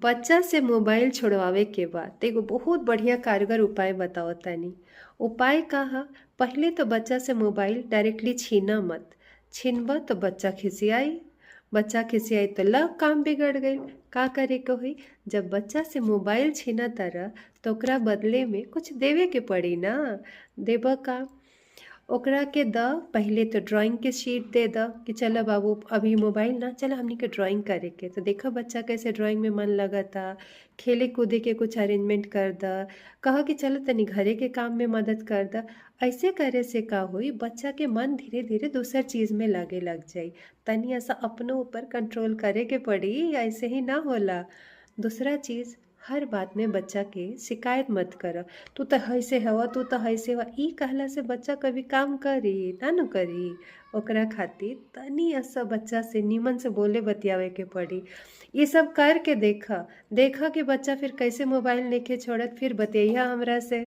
बच्चा से मोबाइल छोड़वावे के बा त एगो बहुत बढ़िया कारगर उपाय बतावत तानी। उपाय का ह? पहिले तो बच्चा से मोबाइल डायरेक्टली छीना मत। छीनबा तो बच्चा खिसियाई, बच्चा खिसियाई तो ल काम बिगड़ गइल। का करे के होई? जब बच्चा से मोबाइल छीना तारा त ओकरा बदले में कुछ देवे के पड़ी ना। देबा का? ओकरा के द पहिले तो ड्राइंग के शीट दे द कि चल बाबू, अभी मोबाइल ना, चल हमनी के ड्राइंग करे के। तो देखा बच्चा कैसे ड्राइंग में मन लगता। खेले कूदे के कुछ अरेंजमेंट कर द, कह कि चल तनी घरे के काम में मदद कर द। ऐसे करे से का होई, बच्चा के मन धीरे धीरे दूसर चीज़ में लगे लग जाई। तनी ऐसा अपनो ऊपर कंट्रोल करे के पड़ी, ऐसे ही ना होला। दूसरा चीज़, हर बात में बच्चा के शिकायत मत कर, तू तो ऐसे हवा, तू तो ऐसे हवा। ई कहला से बच्चा कभी काम करी ना नु करी। ओकरा खातिर तनी ऐसा बच्चा से नीमन से बोले बतियावे के पड़ी। ये सब कर के देखा, देखा कि बच्चा फिर कैसे मोबाइल नइखे छोड़त। फिर बतैहा हमरा से।